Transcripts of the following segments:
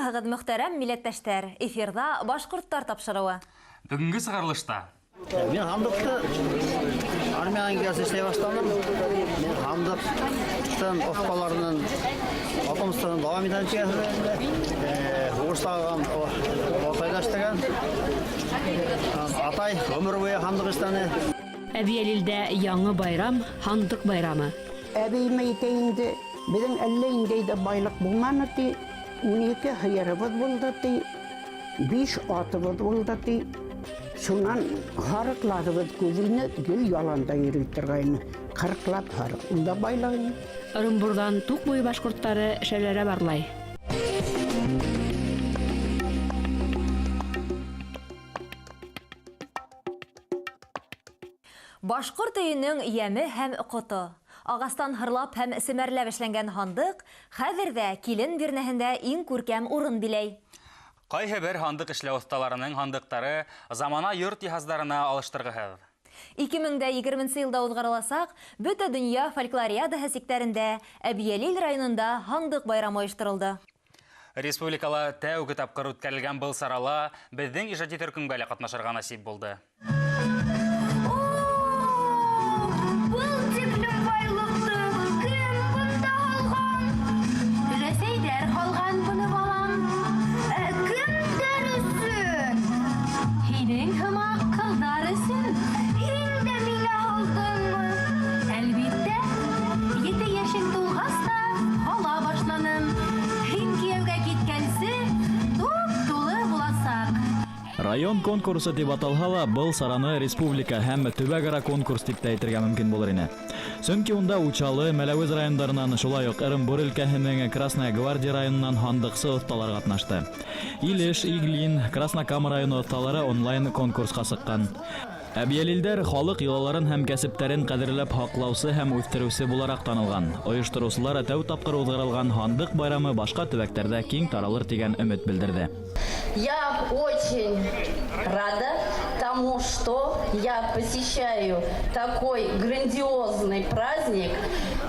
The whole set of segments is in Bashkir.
Һаумыһығыҙ, мөхтәрәм милләттәштәр! Эфирҙа Башҡорттар тапшырыуы. Бөгөнгө сығарылышта. Мин һандыҡты армиянан килгәс эшләй башланым. Мин һандыҡтың оҫталарының потомствоны дауам итәм тигән инде. Һуғыштағы атай да эшләгән. Атай ғүмер буйы һандыҡ эшләне. Әбйәлилдә яңы байрам, һандыҡ байрамы. Әбейем әйтә инде, беҙҙең әллә ниндәй ҙә байлыҡ булманы, ти. 12 һыйырыбыҙ булды, ти. 5 атыбыҙ булды, ти. Шунан һарыҡларыбыҙ күп ине, гел яланда йөрөй торғайны. 40-лап һарыҡ, ул да байлыҡ ине. Ырымбурҙан Туҡ буйы башҡорттары шәжәрә барлай. Башҡорт өйөнөң йәме һәм ҡото. Ағастан һырлап һәм семәрләп эшләнгән һандыҡ хәҙер ҙә килен бирнәһендә иң күркәм урын биләй. Ҡайһы бер һандыҡ эшләү оҫталарының һандыҡтары замана йорт йыһаздарына алыштырғыһыҙ. 2020 йылда уҙғарыласаҡ Бөтә донъя фольклориадаһы сиктәрендә Әбйәлил районында һандыҡ байрамы ойошторолдо. Республикала тәүге тапҡыр үткәрелгән был сарала беҙҙең ижади төркөмгә лә ҡатнашырға насип булды. Был тиклем байлыҡты кем бында һалған? Өләсәйҙәр һалған быны, балам. Ә кемдәр өсөн? Һинең һымаҡ ҡыҙҙар өсөн. Һин дә миңә һалдыңмы? Әлбиттә, 7 йәшең тулғас та һала башланым. Һин кейәүгә киткәнсе туп-тулы буласаҡ. Район конкурсы тип аталһа ла, был сараны республика һәм төбәк-ара конкурс тип тә әйтергә мөмкин булыр ине. Сөнки унда Учалы, Мәләүез райондарынан, шулай уҡ Ырымбур өлкәһенең Красная Гвардия районынан һандыҡсы оҫталар ҡатнашты. Илеш, Иглин, Краснокама районы оҫталары онлайн конкурсҡа сыҡҡан. Әбйәлилдәр халыҡ йолаларын һәм кәсептәрен ҡәҙерләп һаҡлаусы һәм үҫтереүсе булараҡ танылған. Ойоштороусылар тәү тапҡыр уҙғарылған һандыҡ байрамы башҡа төбәктәрҙә киң таралыр тигән өмөт белдерҙе. Я очень рада тому, что я посещаю такой грандиозный праздник.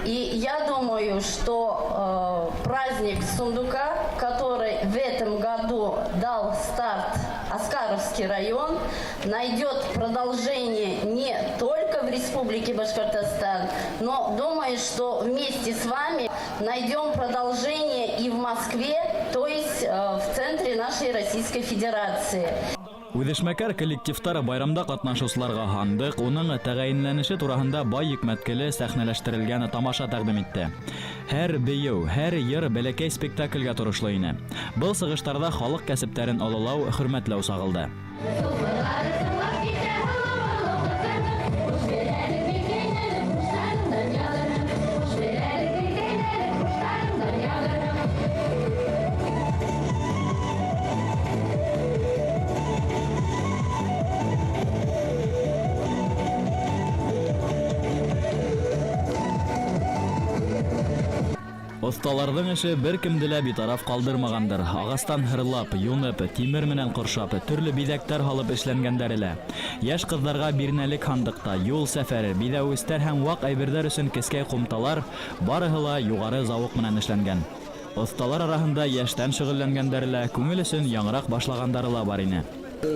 И я думаю, что праздник сундука, который в этом году дал старт Аскаровский район, найдет продолжение не только в Республике Башкортостан, но думаю, что вместе с вами найдем продолжение и в Москве, то есть в центре нашей Российской Федерации. Үҙешмәкәр коллективтар байрамда ҡатнашыусыларға һандыҡ, уның тәғәйенләнеше тураһында бай йөкмәткеле сәхнәләштерелгән тамаша тәҡдим итте. Һәр бейеү, һәр йыр бәләкәй спектаклгә торошло ине. Был сығыштарҙа халыҡ кәсептәрен ололау, хөрмәтләү сағылды. Оҫталарҙың эше бер кемде лә битараф ҡалдырмағандыр. Ағастан һырлап, юнып, тимер менән ҡоршап, төрлө биҙәктәр һалып эшләнгәндәре лә. Йәш ҡыҙҙарға бирнәлек һандыҡта, юл сәфәре, биҙәүестәр һәм ваҡ әйберҙәр өсөн кескәй ҡумталар барыһы ла юғары зауыҡ менән эшләнгән. Оҫталар араһында йәштән шөғөлләнгәндәре лә, күңел өсөн яңыраҡ башлағандары ла бар ине.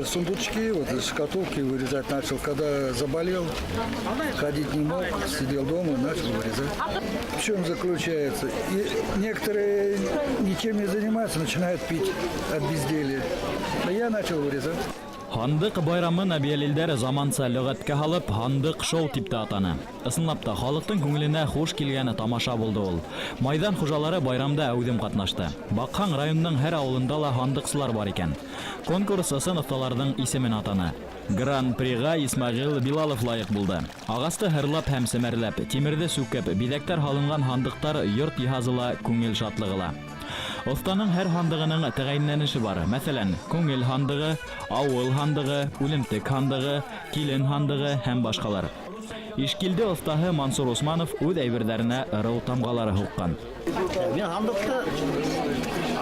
Сундучки, вот шкатулки вырезать начал, когда заболел, ходить не мог, сидел дома, начал вырезать. В чем заключается? И некоторые ничем не занимаются, начинают пить от безделья. А я начал вырезать. Һандыҡ байрамын әбйәлилдәр заманса лөғәткә һалып, һандыҡ шоу тип тә атаны. Ысынлап та, халыҡтың күңеленә хуш килгән тамаша булды ул. Майҙан хужалары байрамда әүҙем ҡатнашты. Баҡһаң, районның һәр ауылында ла һандыҡсылар бар икән. Конкурс ысын оҫталарҙың исемен атаны. Гран-приға Исмәғил Билалов лайыҡ булды. Ағасты һырлап һәм семәрләп, тимерҙе сүкеп, биҙәктәр һалынған һандыҡтар йорт йыһазы ла, күңел шатлығы ла. Оҫтаның һәр һандығының тәғәйенләнеше бар. Мәҫәлән, күңел һандығы, ауыл һандығы, үлемтек һандығы, килен һандығы һәм башҡалар. Ишкилде оҫтаһы Мансур Усманов үҙ әйберҙәренә ырыу тамғалары һуҡҡан. Мин һандыҡты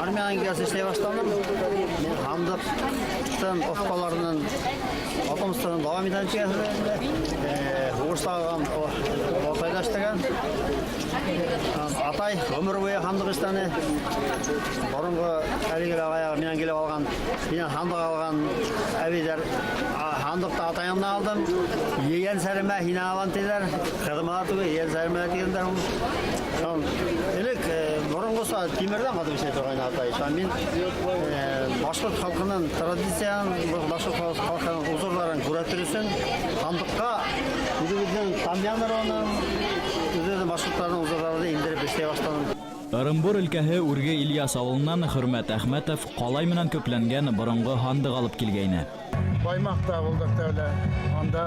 армиянан килгәс эшләй башланым. Мин һандыҡтың оҫталарының потомствоны дауам итәм тигән инде. Һуғыштағы атай да эшләгән. Атай ғүмер буйы һандыҡ эшләне. Боронғо әлеге лә аяғы минән килеп алған, минән һандыҡ алған әбейҙәр, һандыҡты атайымдан алдым. Ейәнсәремә һинән алам тиҙәр. Ҡыҙыма ла түгел, ейәнсәремә лә тигәндәр. Элек боронғоса тимерҙән ҡатып эшләй торғайны атай. Шунан мин башҡорт халҡының традицияһын, башҡорт халҡының узорҙарын күрһәтер өсөн һандыҡҡа үҙебеҙҙең Тамъян ырыуының, үҙебеҙҙең башҡорттарҙың узорҙарҙы индереп эшләй башланым. Ырымбур өлкәһе Үрге Ильяс ауылынан Хөрмәт Әхмәтов ҡалай менән көпләнгән боронғо һандыҡ алып килгәйне. Баймаҡта булдыҡ тәүлә. Анда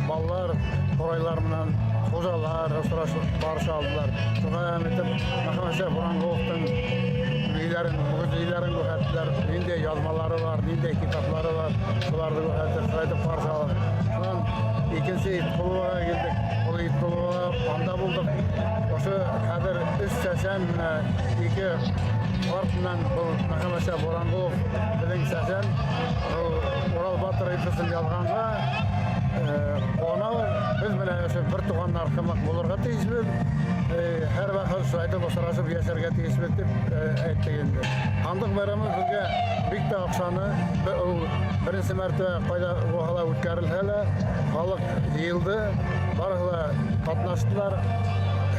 балалар ҡурайлар менән хужалар осрашып барыша алдылар. Шуға итеп, Мөхәммәтша Буранғоловтың өйҙәрен, музейҙарын күрһәттеләр. Ниндәй яҙмалары бар, ниндәй китаплары бар, шуларҙы күрһәтеп, шулай итеп ҡаршы алдыҡ. Шунан икенсе Итҡоловаға килдек. Ул Итҡоловаға анда булдыҡ. Ошо хәҙер өс сәсән менән ике ҡарт менән был Мөхәммәтша Буранғолов беҙҙең сәсән был Урал батыр эпосын яҙғанға ҡыуанабыҙ. Беҙ менән ошо бер туғандар һымаҡ булырға тейешбеҙ. Һәр ваҡыт шулай итеп осрашып йәшәргә тейешбеҙ тип әйттек инде. Һандыҡ байрамы беҙгә бик тә оҡшаны. Ул беренсе мәртәбә ҡайҙа булһа ла үткәрелһә лә, халыҡ йыйылды, барыһы ла ҡатнаштылар.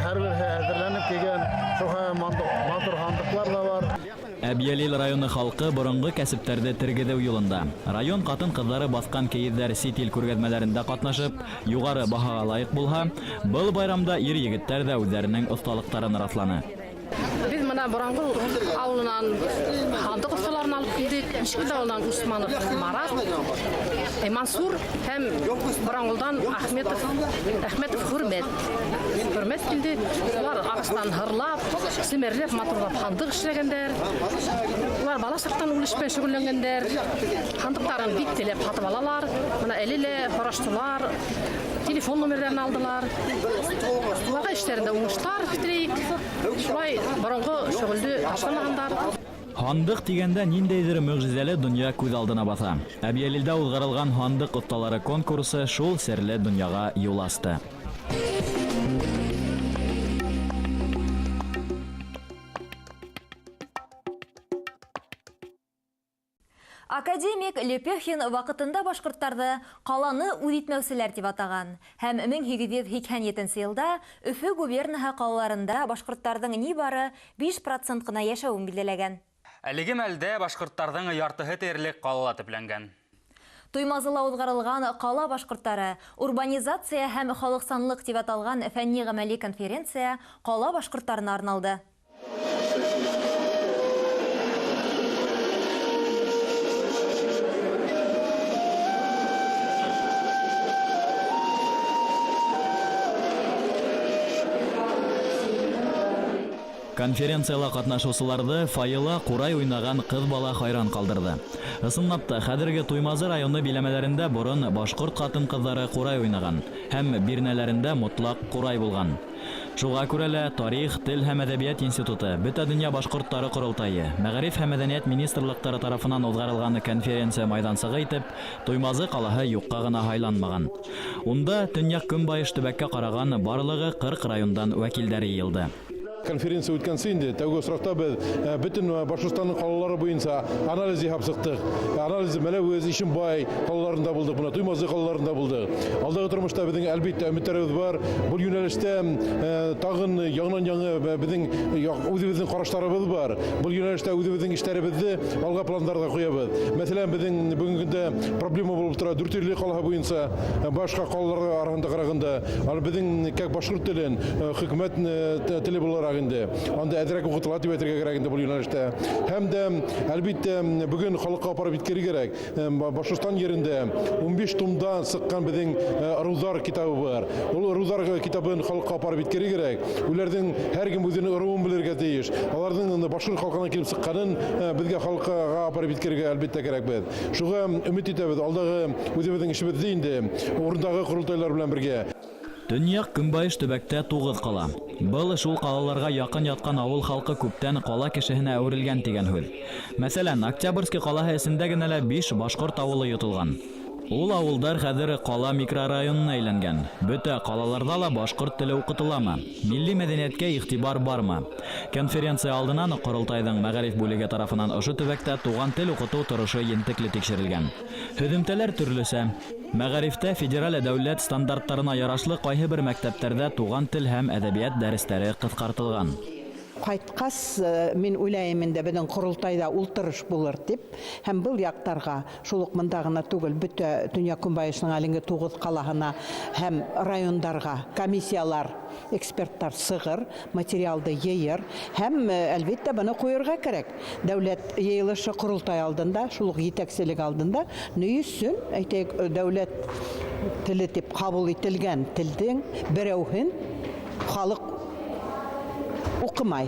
Һәр береһе әҙерләнеп килгән, шуға матур һандыҡлар ҙа бар. Әбйәлил районы халҡы боронғо кәсептәрҙе тергеҙеү юлында. Район ҡатын-ҡыҙҙары баҫҡан кейеҙҙәр сит ил күргәҙмәләрендә ҡатнашып, юғары баһаға лайыҡ булһа, был байрамда ир-егеттәр ҙә үҙҙәренең оҫталыҡтарын раҫланы. Беҙ бына Буранғол ауылынан һандыҡ оҫталарын алып килдек. Бишкүл ауылынан Усманов Марат, Мансур һәм Буранғолдан Әхмәтов Хөрмәт. Хөрмәт килде. Улар ағастан һырлап, семерләп, матурлап һандыҡ эшләгәндәр. Улар бала саҡтан ул эш менән шөғөлләнгәндәр. Һандыҡтарын бик теләп һатып алалар. Бына әле лә һораштылар, телефон номерҙарын алдылар. Уларға эштәрендә уңыштар теләйек. Шулай боронғо шөғөлдө ташламағандар. Һандыҡ тигәндә ниндәйҙер мөғжизәле донъя күҙ алдына баҫа. Әбйәлилдә уҙғарылған һандыҡ оҫталары конкурсы шул серле донъяға юл асты. Академик Лепехин ваҡытында башҡорттарҙы ҡаланы үҙ итмәүселәр тип атаған һәм 1887 йылда Өфө губернаһы ҡалаларында башҡорттарҙың ни бары 5% ҡына йәшәүен билдәләгән. Әлеге мәлдә башҡорттарҙың яртыһы тиерлек ҡалала төпләнгән. Туймазыла уҙғарылған ҡала башҡорттары урбанизация һәм халыҡсанлыҡ тип аталған фәнни-ғәмәли конференция ҡала башҡорттарына арналды. Конференцияла ҡатнашыусыларҙы фойела ҡурай уйнаған ҡыҙ бала хайран ҡалдырҙы. Ысынлап та, хәҙерге Туймазы районы биләмәләрендә борон башҡорт ҡатын-ҡыҙҙары ҡурай уйнаған һәм бирнәләрендә мотлаҡ ҡурай булған. Шуға күрә лә Тарих, тел һәм әҙәбиәт институты, Бөтә донъя башҡорттары ҡоролтайы, Мәғариф һәм мәҙәниәт министрлыҡтары тарафынан уҙғарылған конференция майҙансығы итеп Туймазы ҡалаһы юҡҡа ғына һайланмаған. Унда төньяҡ-көнбайыш төбәккә ҡараған барлығы 40 райондан вәкилдәр йыйылды. Конференция үткәнсе инде тәүге осраҡта беҙ бөтөн Башҡортостандың ҡалалары буйынса анализ яһап сыҡтыҡ. Анализ Мәләүез, Ишембай ҡалаларында булдыҡ, бына Туймазы ҡалаларында булдыҡ. Алдағы тормошта беҙҙең әлбиттә өмөттәребеҙ бар. Был йүнәлештә тағын яңынан-яңы беҙҙең үҙебеҙҙең ҡараштарыбыҙ бар. Был йүнәлештә үҙебеҙҙең эштәребеҙҙе алға пландарҙа ҡуябыҙ. Мәҫәлән, беҙҙең бөгөнгө көндә проблема булып тора Дүртөйлө ҡалаһы буйынса башҡа ҡалаларға араһында ҡарағанда, аны беҙҙең как башҡорт телен хөкүмәт теле булараҡ инде. Анда әҙерәк уҡытыла тип әйтергә кәрәк инде был йүнәлештә. Һәм дә әлбиттә бөгөн халыҡҡа апарып еткерергә кәрәк. Башҡортостан ерендә 15 томдан сыҡҡан беҙҙең ырыуҙар китабы бар. Ул ырыуҙар китабын халыҡҡа апарып еткерергә кәрәк. Уларҙың һәр кем үҙенең ырыуын белергә тейеш. Аларҙың инде башҡорт халҡынан килеп сыҡҡанын беҙгә халыҡҡа апарып еткерергә әлбиттә кәрәк беҙ. Шуға өмөт итәбеҙ, алдағы үҙебеҙҙең эшебеҙҙе инде урындағы ҡоролтайлар белән бергә. Төньяҡ-көнбайыш төбәктә 9 ҡала. Был шул ҡалаларға яҡын ятҡан ауыл халҡы күптән ҡала кешеһенә әүерелгән тигән һүҙ. Мәҫәлән, Октябрьский ҡалаһы эсендә генә лә 5 башҡорт ауылы йотолған. Ул ауылдар хәҙер ҡала микрорайонына әйләнгән. Бөтә ҡалаларҙа ла башҡорт теле уҡытыламы? Милли мәҙәниәткә иғтибар бармы? Конференция алдынан Ҡоролтайҙың мәғариф бүлеге тарафынан ошо төбәктә туған тел уҡытыу торошо ентекле тикшерелгән. Һөҙөмтәләр төрлөсә. Мәғарифтә федераль дәүләт стандарттарына ярашлы ҡайһы бер мәктәптәрҙә туған тел һәм әҙәбиәт дәрестәре ҡыҫҡартылған. Ҡайтҡас, мин уйлайым инде, беҙҙең ҡоролтайҙа ултырыш булыр тип, һәм был яҡтарға, шул уҡ мында ғына түгел, бөтә Төньяҡ Көнбайышның әлеге 9 ҡалаһына һәм райондарға комиссиялар, эксперттар сығыр, материалды йыйыр һәм, әлбиттә, быны ҡуйырға кәрәк. Дәүләт йыйылышы ҡоролтай алдында, шул уҡ етәкселек алдында, ни өсөн, әйтәйек, дәүләт теле тип ҡабул ителгән телдең берәүһен халыҡ уҡымай.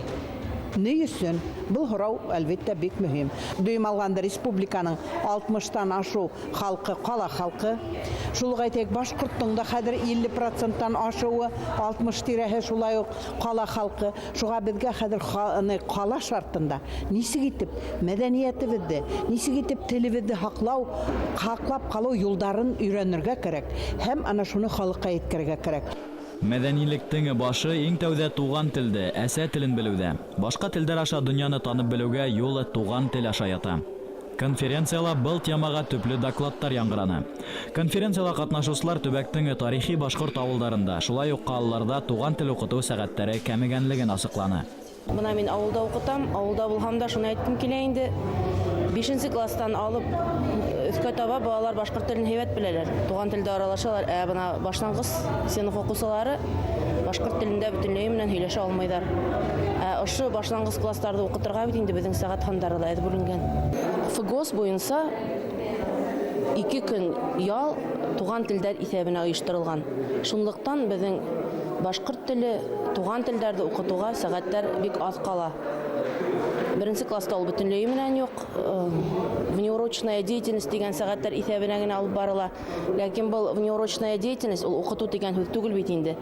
Ни өсөн? Был һорау, әлбиттә, бик мөһим. Дөйөм алғанда республиканың 60-тан ашыу халҡы, ҡала халҡы. Шул уҡ әйтәйек, башҡорттоң да хәҙер 50%-тан ашыуы, 60 тирәһе шулай уҡ ҡала халҡы. Шуға беҙгә хәҙер ҡала шартында нисек итеп мәҙәниәтебеҙҙе, нисек итеп телебеҙҙе һаҡлап ҡалыу юлдарын өйрәнергә кәрәк һәм ана шуны халыҡҡа еткерергә кәрәк. Мәҙәнилектең башы иң тәүҙә туған телде, әсә телен белеүҙә. Башҡа телдәр аша донъяны танып белеүгә юлы туған тел аша ята. Конференцияла был темаға төплө докладтар яңғыраны. Конференцияла ҡатнашыусылар төбәктең тарихи башҡорт ауылдарында, шулай уҡ ҡалаларҙа туған тел уҡытыу сәғәттәре кәмегәнлеген асыҡланы. Бына мин ауылда уҡытам, ауылда булһам да шуны әйткем килә инде. 5 класстан алып өҫкә таба балалар башҡорт телен һәйбәт беләләр, туған телдә аралашалар. Ә бына башланғыс синыф уҡыусылары башҡорт телендә бөтөнләй менән һөйләшә алмайҙар. Ә ошо башланғыс класстарҙы уҡытырға бит инде беҙҙең сәғәт һандары ла әҙ бүленгән. ФГОС буйынса 2 көн ял туған телдәр иҫәбенә ойошторолған. Шунлыҡтан беҙҙең башҡорт теле, туған телдәрҙе уҡытыуға сәғәттәр бик аҙ ҡала. Беренсе класста ул бөтөнләй менән юҡ. Внеурочная деятельность тигән сәғәттәр иҫәбенә генә алып барыла. Ләкин был внеурочная деятельность ул уҡытыу тигән һүҙ түгел бит инде.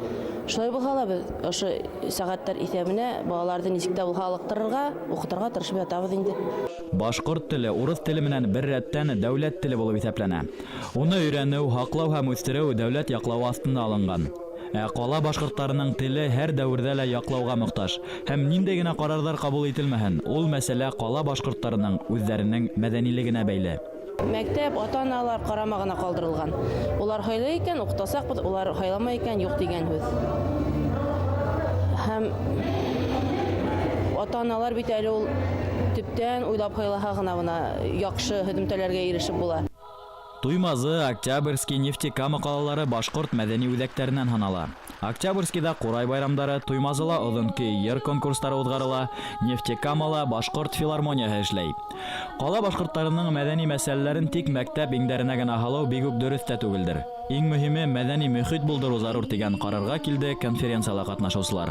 Шулай булһа ла беҙ ошо сәғәттәр иҫәбенә балаларҙы нисек тә булһа алыҡтырырға, уҡытырға тырышып ятабыҙ инде. Башҡорт теле урыҫ теле менән бер рәттән дәүләт теле булып иҫәпләнә. Уны өйрәнеү, һаҡлау һәм үҫтереү дәүләт яҡлауы аҫтында алынған. Ә ҡала башҡорттарының теле һәр дәүерҙә лә яҡлауға мохтаж. Һәм ниндәй генә ҡарарҙар ҡабул ителмәһен, ул мәсьәлә ҡала башҡорттарының үҙҙәренең мәҙәнилегенә бәйле. Мәктәп ата-аналар ҡарамағына ҡалдырылған. Улар һайлай икән, уҡытасаҡбыҙ, улар һайламай икән, юҡ тигән һүҙ. Һәм ата-аналар бит әле ул төптән уйлап һайлаһа ғына бына яҡшы һөҙөмтәләргә ирешеп була. Туймазы, Октябрьский, Нефтекама ҡалалары башҡорт мәҙәни үҙәктәренән һанала. Октябрьскийҙа ҡурай байрамдары, Туймазыла оҙон көй йыр конкурстары уҙғарыла, Нефтекамала башҡорт филармонияһы эшләй. Ҡала башҡорттарының мәҙәни мәсьәләләрен тик мәктәп иңдәренә генә һалыу бик үк дөрөҫ тә түгелдер. Иң мөһиме мәҙәни мөхит булдырыу зарур тигән ҡарарға килде конференцияла ҡатнашыусылар.